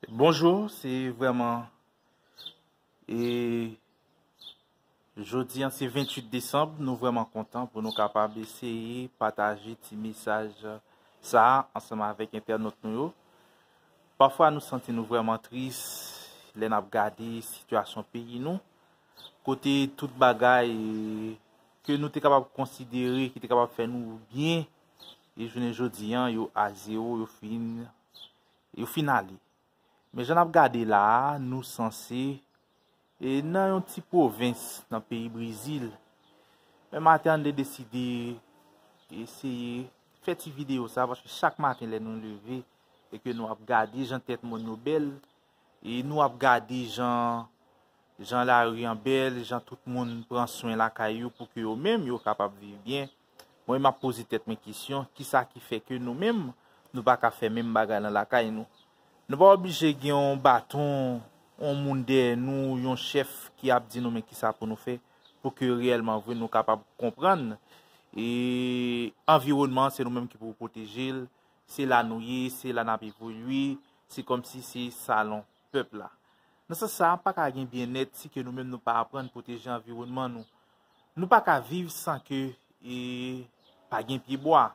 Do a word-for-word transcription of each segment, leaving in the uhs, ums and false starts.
Bonjou, se vrèman, e, jodi an se venntuit desanm, nou vrèman kontan pou nou kapab eseye pataje ti mesaj sa a ansanm avèk entènot nou yo. Pafwa nou santi nou vrèman tris lè n ap gade sitiyasyon peyi nou, kote tout bagay ke nou te kapab konsidere ki te kapab fè nou byen, e jounen jodi an, yo a zewo, yo fin, yo fin ale. Men jan n ap gade la a, nou sanse, e, nan yon ti pwovens nan peyi Brezil. Men maten an, nou te deside eseye fè ti videyo sa, paske chak maten lè nou leve, e ke nou ap gade jan tèt mòn yo bèl, e nou ap gade jan, jan lari an bèl, jan tout moun pran swen lakay yo pou ke yo menm yo kapab viv byen. Mwen, m ap poze tèt mwen kesyon, kisa ki fè ke nou menm, nou pa ka fè menm bagay lan lakay nou? Nou pa oblije gen yon baton, yon moun dèyè nou, yon chèf ki ap di nou men kisa pou nou fè, pou ke reyèlman vre nou kapab konprann. E anviwònman an, se nou menm ki pou pwoteje l, se la nou ye, se la n ap evolye, se kòmsi se salon pèp la. Nan sans sa a, pa ka gen byennèt si ke nou menm nou pa aprann pwoteje anviwònman nou. Nou pa ka viv san ke, e, pa gen pyebwa,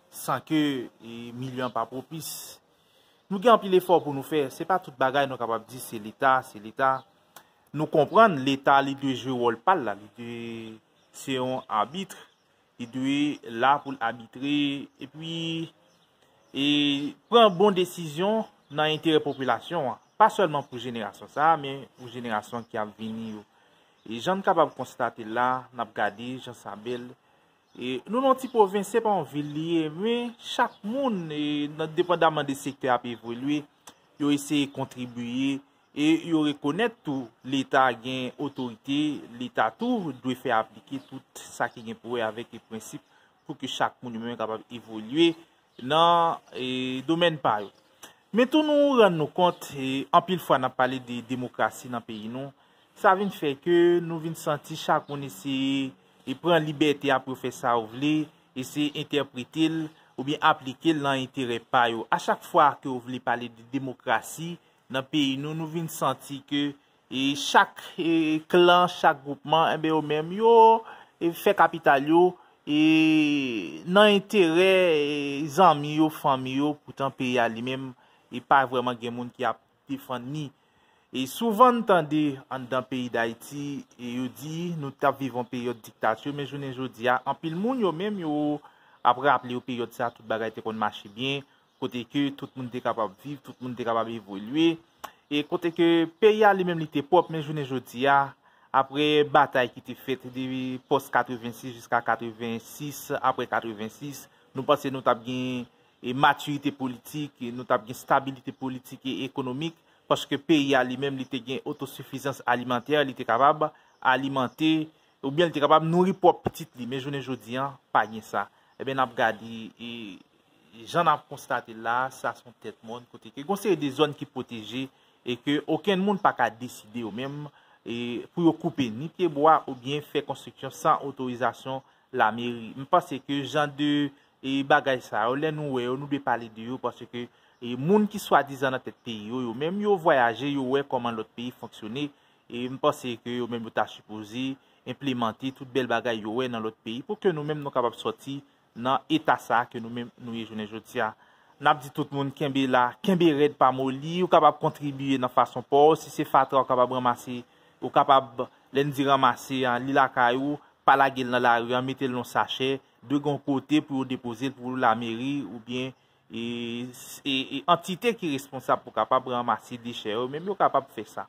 san ke, e, milye an pa pwopis. Nou gen anpil efò pou nou fè. Se pa tout bagay nou kapab di se Leta, se Leta. Nou konprann Leta li dwe jwe wòl pa l la, li dwe se yon abit, li dwe la pou l abitre, epi, e, pran bon desizyon nan enterè popilasyon an. Pa sèlman pou jenerasyon sa a, men pou jenerasyon ki ap vini yo. E jan n kapab konstate la, n ap gade jan sa bèl. E nou nan yon ti pwovens, se pa yon vil li ye, men chak moun, e, nan, depandaman de sektè ap evolye, yo eseye kontribye, e yo rekonèt tou Leta gen otorite, Leta tou dwe fè aplike tout sa ki gen pou wè avèk prensip pou ke chak moun yo menm kapab evolye nan, e, domèn pa yo. Men tou nou rann nou kont, e, anpil fwa n ap pale de demokrasi nan peyi nou, sa vin fè ke nou vin santi chak moun eseye, e, pran libète a pou yo fè sa yo vle, eseye entèprete l oubyen aplike l nan enterè pa yo. A chak fwa ke yo vle pale de demokrasi nan peyi nou, nou vin santi ke, e, chak, e, klan, chak gwoupman, enben yo menm yo, e, fè kapital yo, e, nan enterè, e, zanmi yo, fanmi yo, poutan peyi a li menm, e, pa vrèman gen moun ki ap defann li. E souvan n tande anndan peyi Dayiti, e, yo di nou t ap viv yon peryòd diktati, men jounen jodi a, anpil moun yo menm yo ap raple yo peryòd sa a, tout bagay te konn mache byen, kote ke tout moun te kapab viv, tout moun te kapab evolye, e kote ke peyi a li menm li te pwòp, men jounen jodi a, apre batay ki te fèt depi pòs katrevensis jiska katrevensis, apre katrevensis, nou panse nou t ap gen, e, matirite politik, e nou t ap gen stabilite politik e ekonomik, paske peyi a li menm li te gen otosifizans alimantè, li te kapab alimante, oubyen li te kapab nouri pwòp pitit li, men jounen jodi a, pa gen sa. Ebyen, n ap gade, e, jan n ap konstate la, sa se yon tèt mòn, kote ke gon seri de zòn ki pwoteje, e ke okenn moun pa ka deside yo menm, e, pou yo koupe ni pyebwa oubyen fè konstriksyon san otorizasyon lameri. M panse ke jan de, e, bagay sa yo, lè nou wè yo, nou dwe pale de yo, paske, e, moun ki swadizan nan tèt peyi yo, yo menm yo vwayaje, yo wè kòman lòt peyi fonksyone, e m panse ke yo menm yo ta sipoze enplemante tout bèl bagay yo wè nan lòt peyi, pou ke nou menm nou kapab sòti nan eta sa a ke nou menm nou ye jounen jodi a. N ap di tout moun kenbe la, kenbe rèd, pa moli, ou kapab kontribye nan fason pa w, si se fatra ou kapab ranmase, ou kapab, lè n di ranmase a, li lakay ou, pa lage l nan lari a, mete l nan sachè, dwe gen yon kote pou yo depoze l pou lameri oubyen, e, e, e antite ki responsab pou kapab ranmase dechè yo, menm yo kapab fè sa.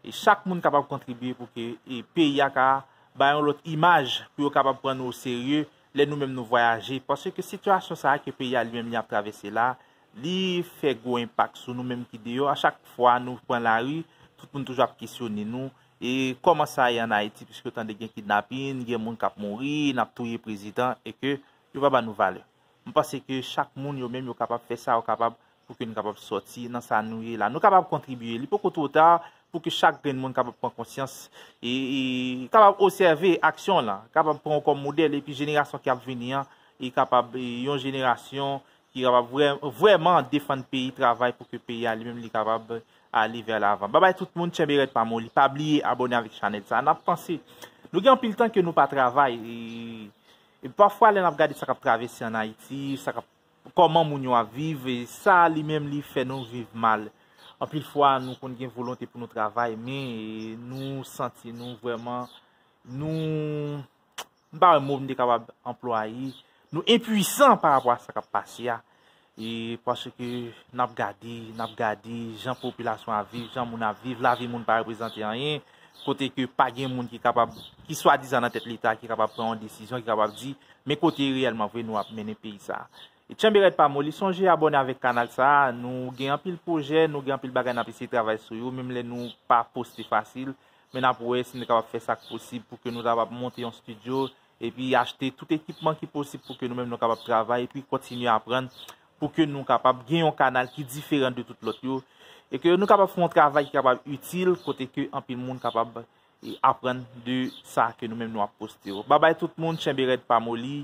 E chak moun kapab kontribye pou ke, e, peyi a ka bay yon lòt imaj, pou yo kapab pran nou oserye lè nou menm nou vwayaje. Paske sitiyasyon sa a ke peyi a li menm li ap travèse la, li fè gwo enpak sou nou menm ki deyò. A chak fwa nou pran lari, tout moun toujou ap kesyone nou. E kòman sa ye ann Ayiti, piske w tande gen kidnapin, gen moun k ap mouri, n ap touye prezidan, e ke yo pa ba nou valè. M panse ke chak moun yo menm yo kapab fè sa yo kapab pou ke nou kapab sòti nan sa nou ye la. Nou kapab kontribye. Li poko twò ta pou ke chak grenn moun kapab pran konsyans e, e kapab obsève aksyon lan, kapab pran w kòm modèl, epi jenerasyon ki ap vini an, e kapab, e, yon jenerasyon ki kapab vrè, vrèman defann peyi, travay pou ke peyi a li menm li kapab ale vè lavan. Babay tout moun, tchenbe rèd pa moli. Pa bliye abòne avèk chanèl sa. N ap panse, nou gen anpil tan ke nou pa travay, e, e pafwa lè n ap gade sa k ap travèse ann Ayiti, sa k ap, kòman moun yo ap viv, e sa li menm li fè nou viv mal. Anpil fwa, nou konn gen volonte pou nou travay, men, e, nou santi nou vrèman, nou, m pa wè mo m te kapab anplwaye, nou enpwisan pa rapò a sa k ap pase a. E paske n ap gade, n ap gade jan popilasyon ap viv, jan moun ap viv, lavi moun pa reprezante anyen, kote ke pa gen moun ki kapab, ki swadizan nan tèt Leta, ki kapab pran yon desizyon, ki kapab di, men kote reyèlman vre nou ap mennen peyi sa a. E tchenbe rèd pa moli, sonje abòne avèk kanal sa a, nou gen anpil pwojè, nou gen anpil bagay n ap eseye travay sou yo, menm lè nou pa poste fasil, men n ap wè si nou kapab fè sa k posib pou ke nou kapab monte yon estidyo, epi achte tout ekipman ki posib pou ke nou menm nou kapab travay, epi kontinye aprann, pou ke nou kapab gen yon kanal ki diferan de tout lòt yo, e ke nou kapab fè yon travay ki kapab itil, kote ke anpil moun kapab, e, aprann de sa ke nou menm nou ap poste yo. Babay tout moun, tchenbe rèd pa moli,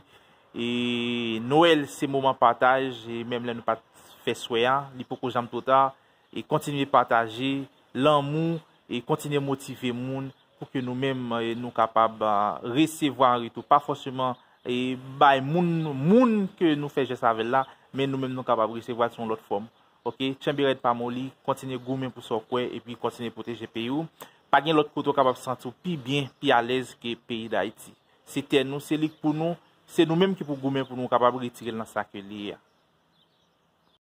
e Nwèl se moman pataj, e menm lè nou pa t fè swè a, li poko janm twò ta, e kontinye pataje lanmou, e kontinye motive moun pou ke nou menm, e, nou kapab, a, resevwa an retou. Pa fòseman, e, bay moun, moun ke nou fè jès avè l la, men nou menm nou kapab resevwa l sou yon lòt fòm. Oke, tchenbe rèd pa moli, kontinye goumen pou sa w kwè, epi kontinye pwoteje peyi w. Pa gen lòt kote w kapab santi w pi byen, pi alèz ke peyi Dayiti. Se tè nou, se li k pou nou, se nou menm ki pou goumen pou nou kapab retire l nan sa ke li ye a.